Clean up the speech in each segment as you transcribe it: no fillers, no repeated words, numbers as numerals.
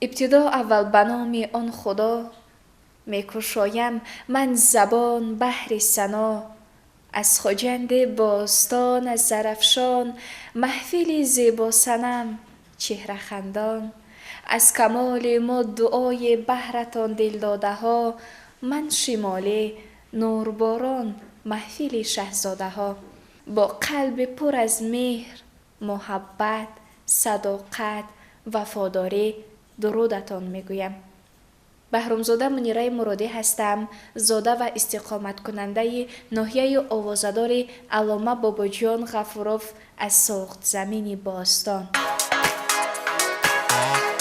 Ибтидо аввал ба номи он Худо мекушоям ман забон баҳри сано. Аз Хоҷанди бостон, аз Зарафшон, маҳфили зебосанам, чеҳрахандон. Аз камоли мо дуои баҳратон дилдодаҳо, ман шимолӣ, нурборон, маҳфили шаҳзодаҳо. Бо қалби пур аз меҳр, муҳаббат, садоқат, вафодорӣ дурудатон мегӯям. Баҳромзода Мунираи Муродӣ ҳастам, зода ва истиқоматкунандаи ноҳияи овозадори Аллома Бобоҷон Ғафуров аз Суғдзамини бостон.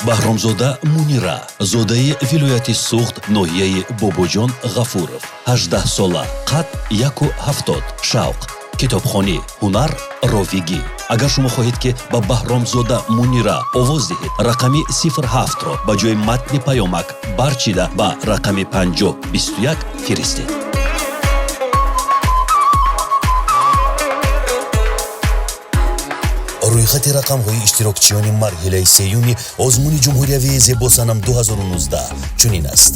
Баҳромзода Мунира, зодаи вилояти Суғд, ноҳияи Бобоҷон Ғафуров, 18 сола, қад 1,70, шавқ китобхонӣ, ҳунар ровигӣ. Агар шумо хоҳед, ки ба Баҳромзода Мунира овоз диҳед, рақами 07-ро ба ҷои матни паёмак барчида ба рақами 5021 фиристед. Рӯйхати рақамҳои иштирокчиёни марҳилаи сеюми озмуни ҷумҳуриявии «Зебосанам 2019» чунин аст.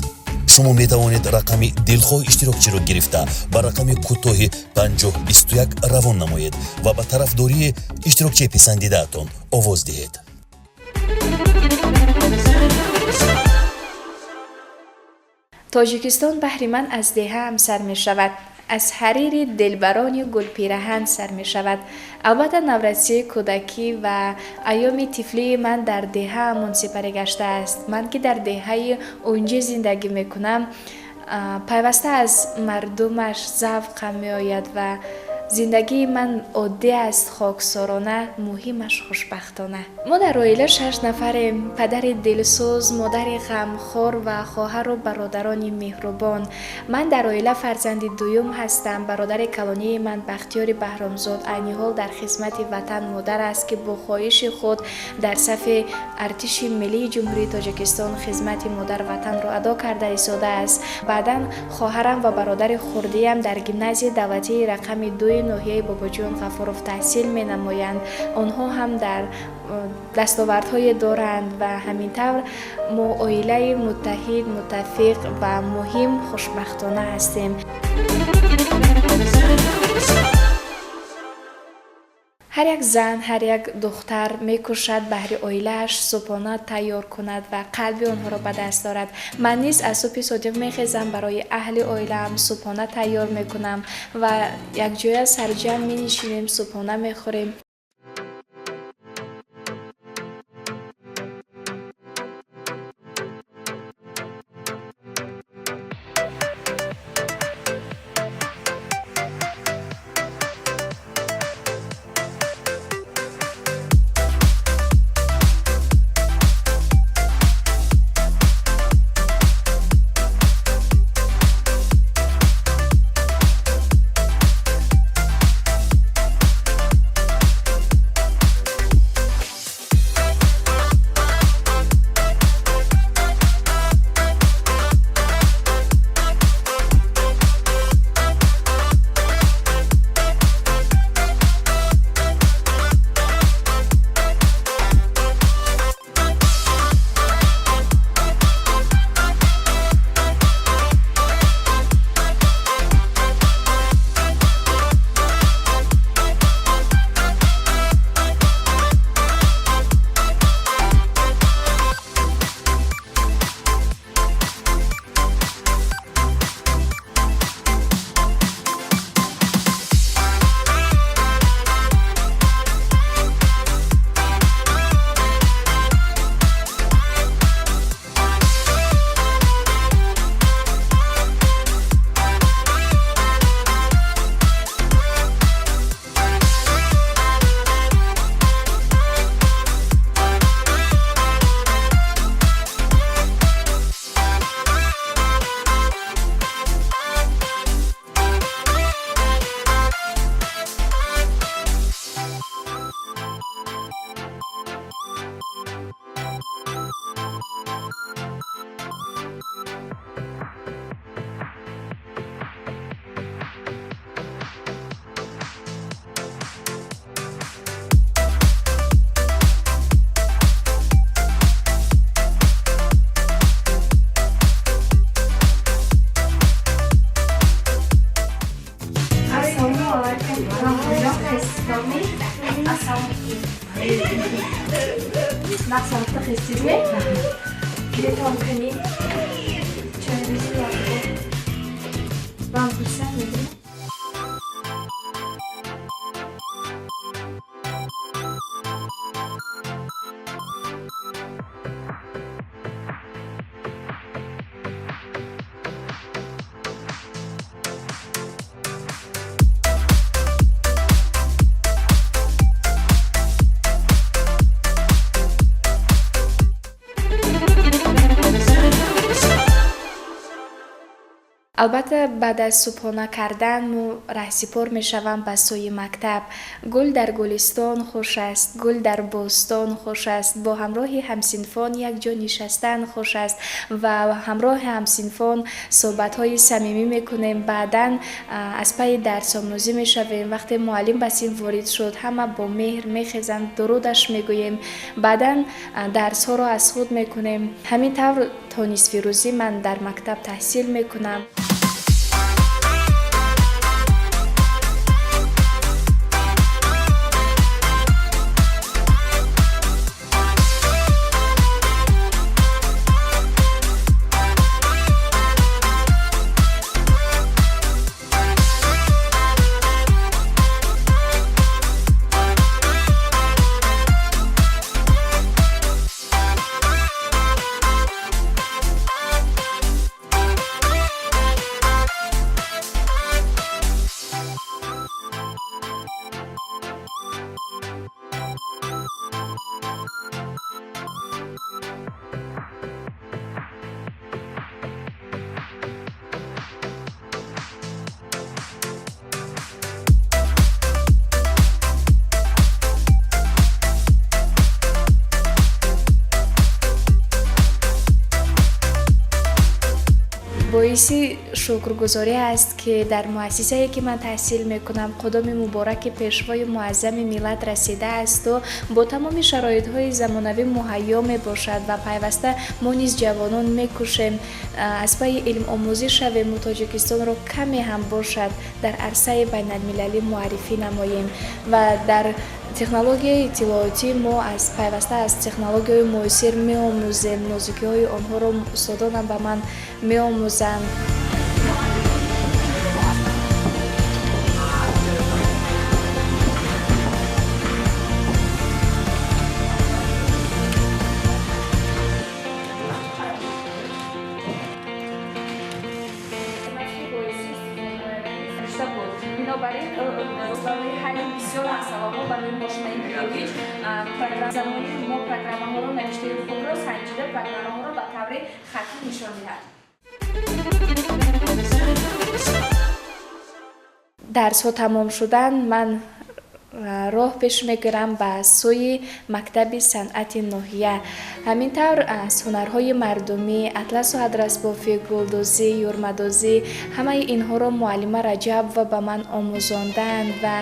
Шумо метавонед рақами дилхоҳ иштирокчиро гирифта, ба рақами кӯтоҳи 5021 равон намоед ва ба тарафдории иштирокчии писандидаатон овоз диҳед. Тоҷикистон баҳри ман аз деҳаам сар мешавад, аз ҳарири дилбарони гулпираҳан сар мешавад. Албатта, наврасии, кӯдакӣ ва айёми тифлии ман дар деҳаамон сипарӣ гаштааст. Ман ки дар деҳаи Унҷӣ зиндагӣ мекунам, пайваста аз мардумаш завқам меояд ва зиндагии ман оддӣ аст, хоксорона, муҳимаш хушбахтона. Мо дар оила шаш нафарем: падари дилсӯз, модари ғамхор ва хоҳару бародарони меҳрубон. Ман дар оила фарзанди дуюм ҳастам. Бародари калонии ман Бахтиёри Баҳромзод айни ҳол дар хизмати ватан модар аст, ки бо хоҳиши худ дар сафи Артиши Миллии Ҷумҳурии Тоҷикистон хизмати модар ватанро адо карда истодааст. Баъдан хоҳарам ва бародари хурдиам дар гимназияи давлатии рақами дуи ноҳияи Бобоҷон Ғафуров таҳсил менамоянд. Онҳо ҳам дар дастовардҳое доранд ва ҳамин тавр мо оилаи муттаҳид, муттафиқ ва муҳим хушбахтона ҳастем. Ҳар як зан, ҳар як духтар мекӯшад баҳри оилааш субҳона тайёр кунад ва қалби онҳоро ба даст дорад. Ман низ аз субҳи содиқ мехезам, барои аҳли оилаам субҳона тайёр мекунам ва якҷоя сарҷамъ менишинем, субҳона мехӯрем. Номи? Ассалому нақсамта хестидме? Гиретон кани? Чойрӯзи якбор. Вам пурсам медонам? Албатта, баъд аз субҳона кардан мо раҳсипор мешавам ба сӯи мактаб. Гул дар гулистон хуш аст, гул дар бӯстон хуш аст, бо ҳамроҳи ҳамсинфон якҷо нишастан хуш аст ва ҳамроҳи ҳамсинфон суҳбатҳои самимӣ мекунем. Баъдан аз пайи дарсомӯзӣ мешавем. Вақте муаллим ба синф ворид шуд, ҳама бо меҳр мехезанд, дурудаш мегӯем. Баъдан дарсҳоро аз худ мекунем. Ҳамин тавр то нисфи рӯзӣ ман дар мактаб таҳсил мекунам. Боиси шукргузорӣ аст, ки дар муассисае, ки ман таҳсил мекунам, қудоми мубораки Пешвои Муаззами миллат расидаасту бо тамоми шароитҳои замонавӣ муҳайё мебошад ва пайваста мо низ, ҷавонон, мекӯшем аз пайи илмомӯзӣ шавему Тоҷикистонро каме ҳам бошад дар арсаи байналмилалӣ муаррифӣ намоем. Ва дар технологияи иттилоотӣ мо аз пайваста аз технологияҳои муосир меомӯзем, нозукиҳои онҳоро устодонам ба ман меомӯзанд. Бинобар ин, барои ҳалли бисёр масъалаҳо барои мошинаи биологич замони мо программаҳоро, навиштаи худро санҷида, программаҳоро ба таври хаттӣ нишон диҳад. Дарсҳо тамом шуданд, ман роҳ пеш мегирам ба сӯи мактаби санъати ноҳия. Ҳамин тавр аз ҳунарҳои мардумӣ, атласу адрасбофӣ, гулдӯзӣ, юрмадӯзӣ, ҳамаи инҳоро муаллима Раҷабова ба ман омӯзонданд ва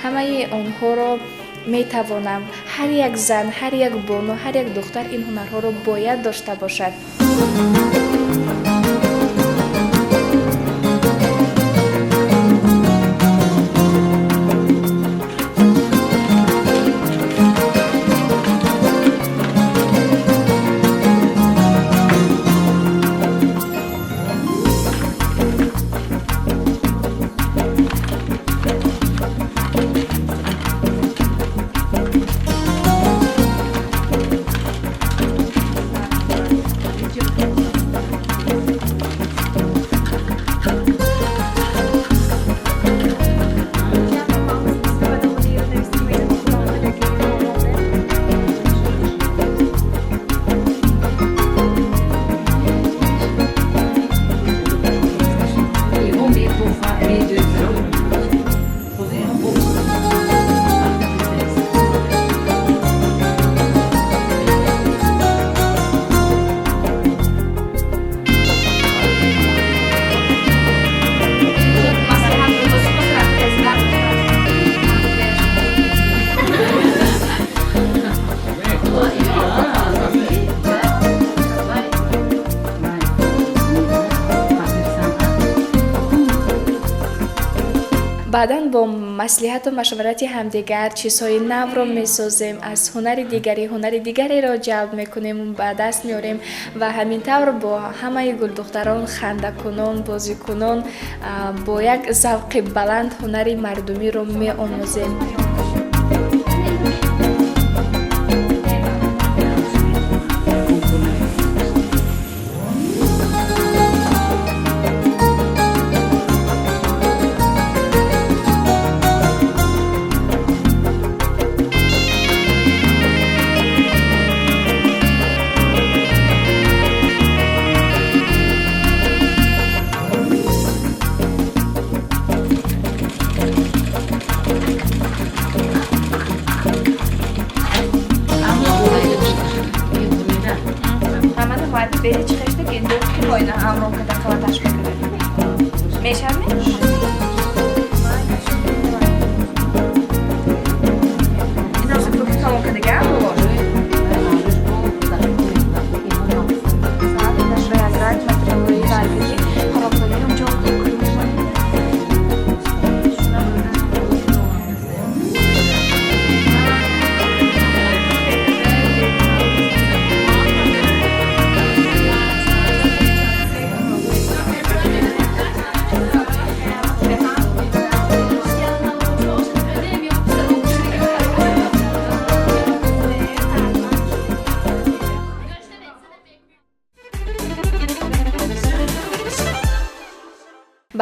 ҳамаи онҳоро метавонам. Ҳар як зан, ҳар як бону, ҳар як духтар ин ҳунарҳоро бояд дошта бошад. Баъдан бо маслиҳату машварати ҳамдигар чизҳои навро месозем, аз ҳунари дигаре ҳунари дигареро ҷалб мекунем, ба даст меорем ва ҳамин тавр бо ҳамаи гулдухтарон хандакунон, бозикунон, бо як завқи баланд ҳунари мардумиро меомӯзем.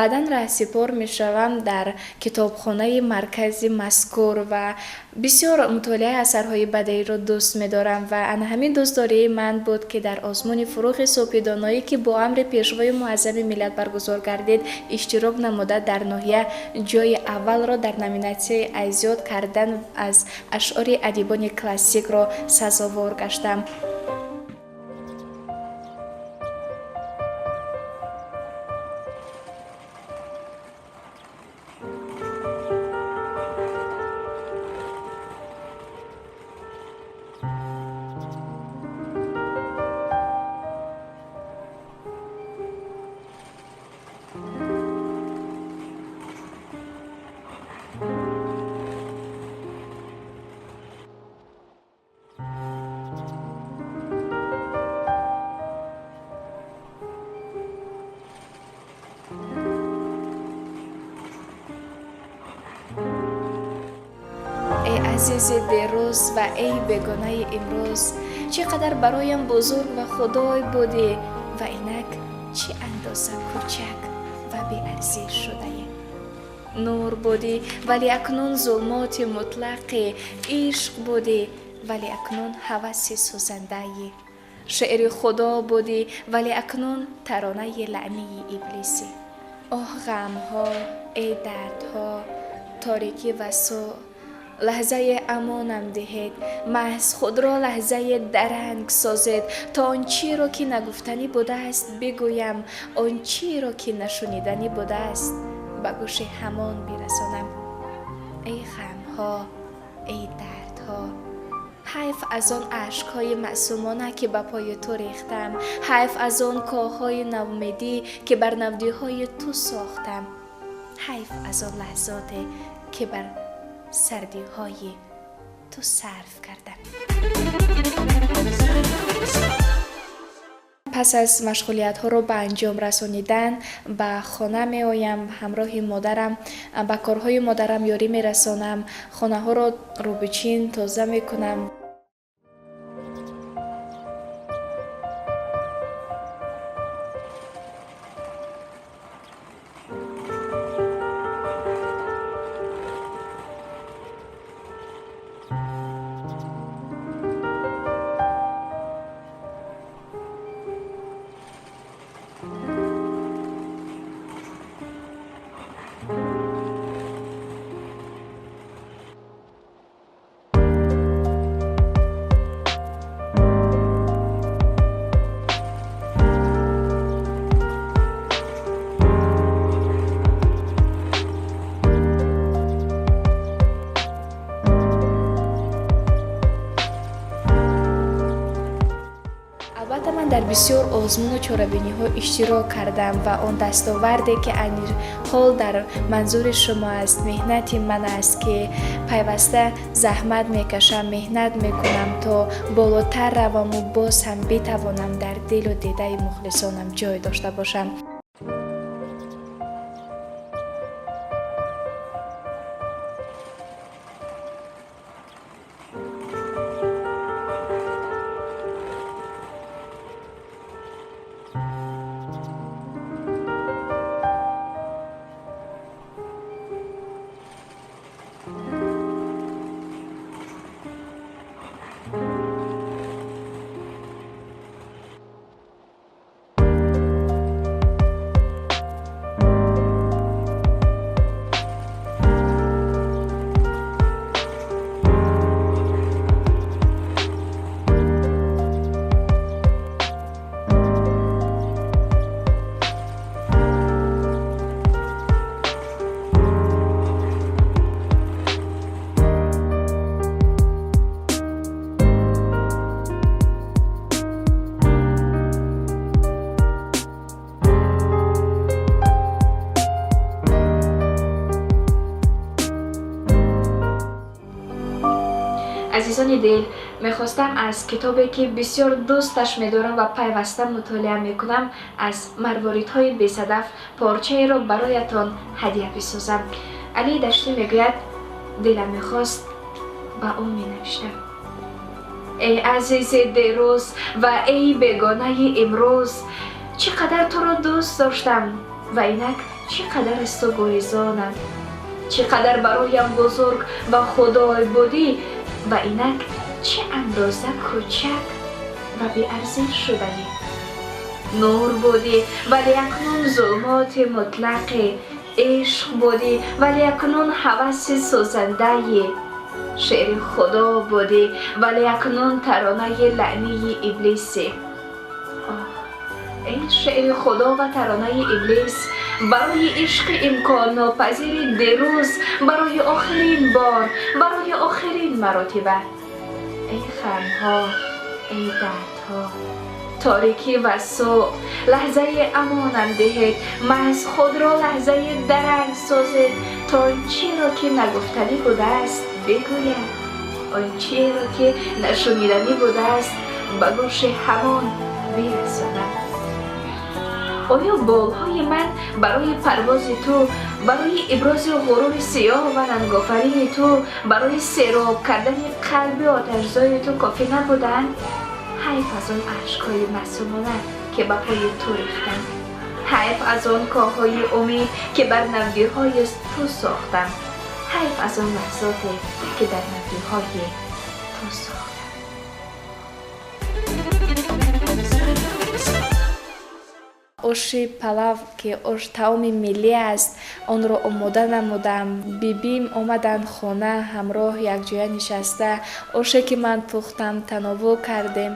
Баъдан раҳсипор мешавам дар китобхонаи маркази мазкур ва бисёр мутолиаи асарҳои бадеиро дӯст медорам ва ана ҳамин дӯстдории ман буд, ки дар озмуни фурӯғи субҳидоноӣ, ки бо амри Пешвои муаззами миллат баргузор гардид, иштирок намуда дар ноҳия ҷойи аввалро дар номинатсияи азёд кардан аз ашъори адибони классикро сазовор гаштам. Эй азизи дерӯз ва эй бегонаи имрӯз, чӣ қадар бароям бузург ва худой будӣ ва инак чӣ андоза кӯчак ва беарзиш шудаӣ. Нур будӣ, вале акнун зулмоти мутлақӣ, ишқ будӣ, вале акнун ҳаваси сӯзандаӣ, шеъри худо будӣ, вале акнун таронаи лаънии иблисӣ. Оҳ ғамҳо, эй дардҳо, торикӣ ва сӯ, лаҳзаи амонам диҳед, маҳз худро лаҳзаи даранг созед, то он чиро ки нагуфтанӣ будааст бигӯям, он чиро ки нашуниданӣ будааст ба гӯши ҳамон бирасонам. Эй ғамҳо, эй дардҳо, ҳайф аз он ашкҳои маъсумона, ки ба пои ту рехтам, ҳайф аз он коҳҳои навмедӣ, ки бар навдиҳои ту сохтам, ҳайф аз он лаҳзоте, ки бар сардиҳои ту сарф кардам. Пас аз машғулиятҳоро ба анҷом расонидан ба хона меоям, ҳамроҳи модарам ба корҳои модарам ёрӣ мерасонам, хонаҳоро рӯбучин тоза мекунам. Бисёр озмуну чорабиниҳо иштирок кардам ва он дастоварде, ки айни ҳол дар манзури шумо аст, меҳнати ман аст, ки пайваста заҳмат мекашам, меҳнат мекунам, то болотар раваму боз ҳам битавонам дар дилу дидаи мухлисонам ҷой дошта бошам. Азизони дил, мехостам аз китобе, ки бисёр дӯсташ медорам ва пайваста мутолиа мекунам, аз Марворидҳои бесадаф порчаеро бароятон ҳадя бисозам. Алии Даштӣ мегӯяд: дилам мехост ба ӯ менавиштам. Эй азизи дерӯз ва эй бегонаи имрӯз, чӣ қадар туро дӯст доштам ва инак чӣ қадар аз ту гурезонам. Чӣ қадар бароям бузург ва худой будӣ ва инак чӣ андоза кӯчак ва беарзиш шудаӣ. Нур будӣ, вале акнун зулмоти мутлақе. Ишқ будӣ, вале акнун ҳаваси сӯзандаи. Шеъри худо будӣ, вале акнун таронаи лаънии иблисе. Оҳ, эй шеъри худо ва таронаи иблис, барои ишқи имконнопазири дерӯз, барои охирин бор, барои охирин маротиба. Эй ғамҳо, эй дардҳо, торикӣ ва сӯъ, лаҳзаи амонам диҳед, маҳз худро лаҳзаи даранг созед, то он чиро, ки нагуфтанӣ будааст, бигӯям, он чиро, ки нашуниданӣ будааст, ба гӯши ҳамон бирасонам. Оё болҳои ман барои парвози ту, барои ибрози ғурури сиёҳ ва рангофарини ту, барои сероб кардани қалби оташзои ту кофӣ набуданд? Ҳайф аз он ашкҳои маъсумона, ки ба пои ту рехтам. Ҳайф аз он коҳҳои умед, ки бар навдиҳои ту сохтам. Ҳайф аз он лаҳзоте, ки дар навдиҳои ту сохтам. Оши палав, ки ош таоми миллӣ аст, онро омода намудам. Бибим омаданд хона, ҳамроҳ якҷоя нишаста оше, ки ман пухтам, тановвул кардем.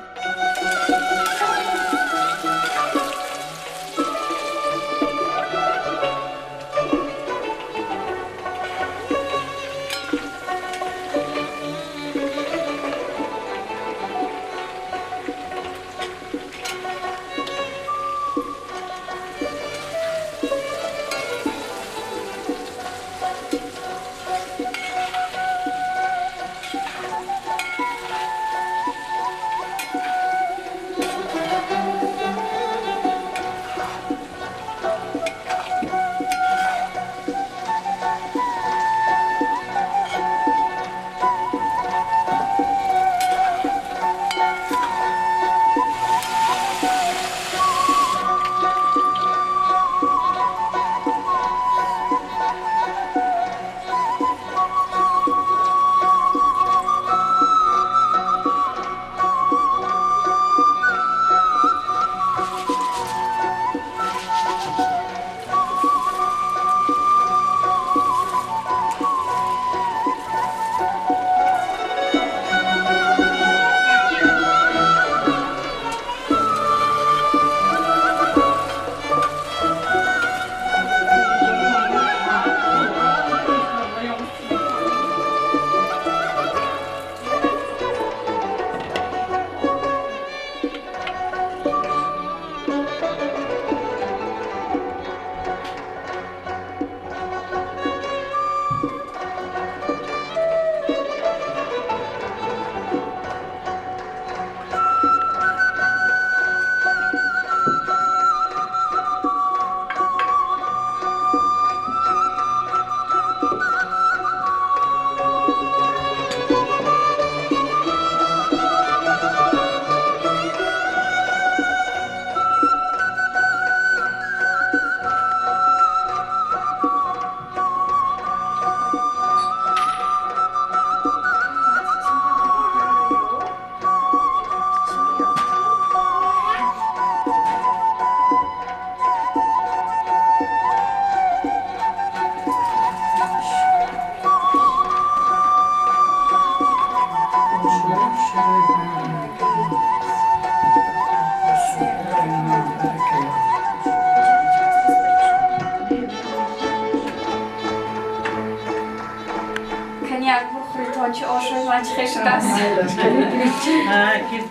Худатон чӣ, ошои ман чӣ хел шудааст?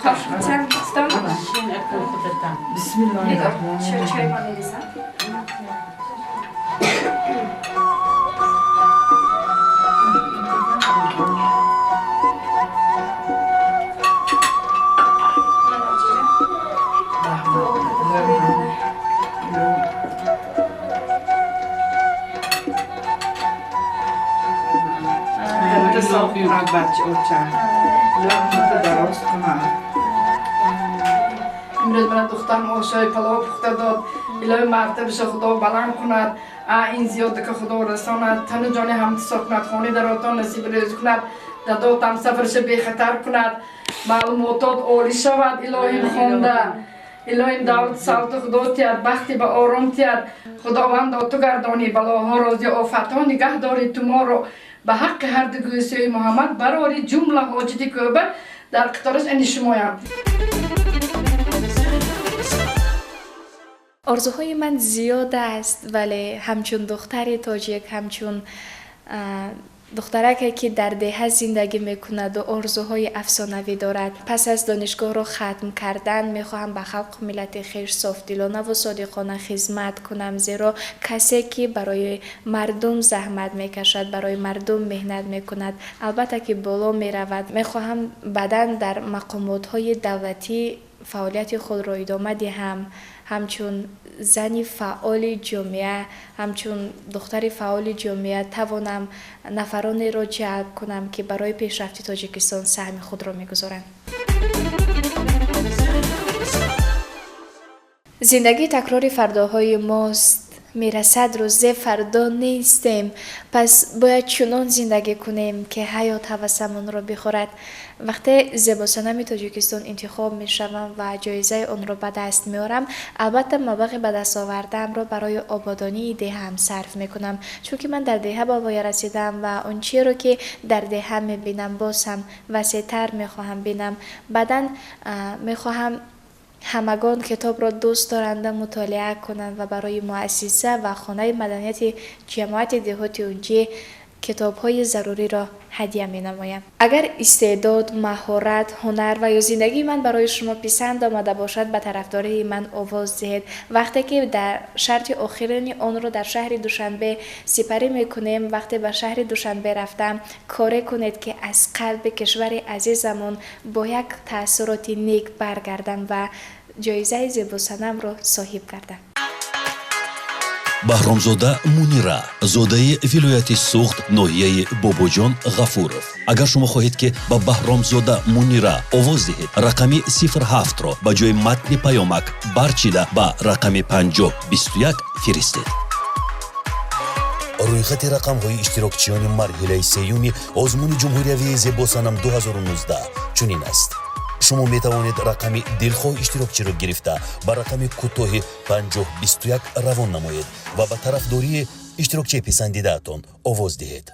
Қошуқчам. Чой ма мерезам. Имрӯз мана духтарам ошои палов пухта дод. Илоҳи мартабаша Худо баланд кунад, ин зиёдака Худо расонад, тану ҷони ҳамтисор кунад, хони даротон насиби рӯзӣ кунад, дадотам сафарша бехатар кунад, маълумотот олӣ шавад, илоҳим хонда, илоҳим давлати савту Худо тиҳад, бахти ба ором тиҳад, Худованд ту гардонӣ балоҳоро, зи офатҳо нигаҳ дорӣ ту моро, ба ҳаққи ҳарду гӯсиёи Муҳаммад барори ҷумла ҳоҷати кӯба дар қатораш ани шумоям. Орзуҳои ман зиёд аст, вале ҳамчун духтари тоҷик, ҳамчун духтараке, ки дар деҳа зиндагӣ мекунаду орзуҳои афсонавӣ дорад, пас аз донишгоҳро хатм кардан мехоҳам ба халқу миллати хеш софдилонаву содиқона хизмат кунам, зеро касе, ки барои мардум заҳмат мекашад, барои мардум меҳнат мекунад, албатта ки боло меравад. Мехоҳам баъдан дар мақомотҳои давлатӣ фаъолияти худро идома диҳам, ҳамчун зани фаъоли ҷомеа, ҳамчун духтари фаъоли ҷомеа тавонам нафаронеро ҷалб кунам, ки барои пешрафти Тоҷикистон саҳми худро мегузоранд. Зиндагӣ такрори фардоҳои мост, мерасад рӯзе фардо нестем, пас бояд чунон зиндагӣ кунем, ки ҳаёт ҳавасамонро бихӯрад. Вақте зебосанами Тоҷикистон интихоб мешавам ва ҷоизаи онро ба даст меорам, албатта маблағи ба даст овардаамро барои ободонии деҳаам сарф мекунам, чунки ман дар деҳа ба воя расидам ва он чиро, ки дар деҳа мебинам, боз ҳам васеътар мехоҳам бинам. Баъдан мехоҳам ҳамагон китобро дӯст доранда мутолиа кунанд ва барои муассиса ва хонаи маданияти ҷамоати деҳоти Унҷӣ китобҳои заруриро ҳадя менамоям. Агар истеъдод, маҳорат, ҳунар ва ё зиндагии ман барои шумо писанд омада бошад, ба тарафдории ман овоз диҳед. Вақте ки дар шарти охирини онро дар шаҳри Душанбе сипарӣ мекунем, вақте ба шаҳри Душанбе рафтам, коре кунед, ки аз қалби кишвари азизамон бо як таассуроти нек баргардам ва ҷоизаи зебосанамро соҳиб гардам. Баҳромзода Мунира, зодаи вилояти Суғд, ноҳияи Бобоҷон Ғафуров. Агар шумо хоҳед, ки ба Баҳромзода Мунира овоз диҳед, рақами 07-ро ба ҷои матни паёмак барчида ба рақами 5021 фиристед. Рӯйхати рақамҳои иштирокчиёни марҳилаи сеюми озмуни ҷумҳуриявии Зебосанам 2019 чунин аст. Шумо метавонед рақами дилхоҳ иштирокчиро гирифта ба рақами кӯтоҳи 5021 равон намоед ва ба тарафдории иштирокчии писандидаатон овоз диҳед.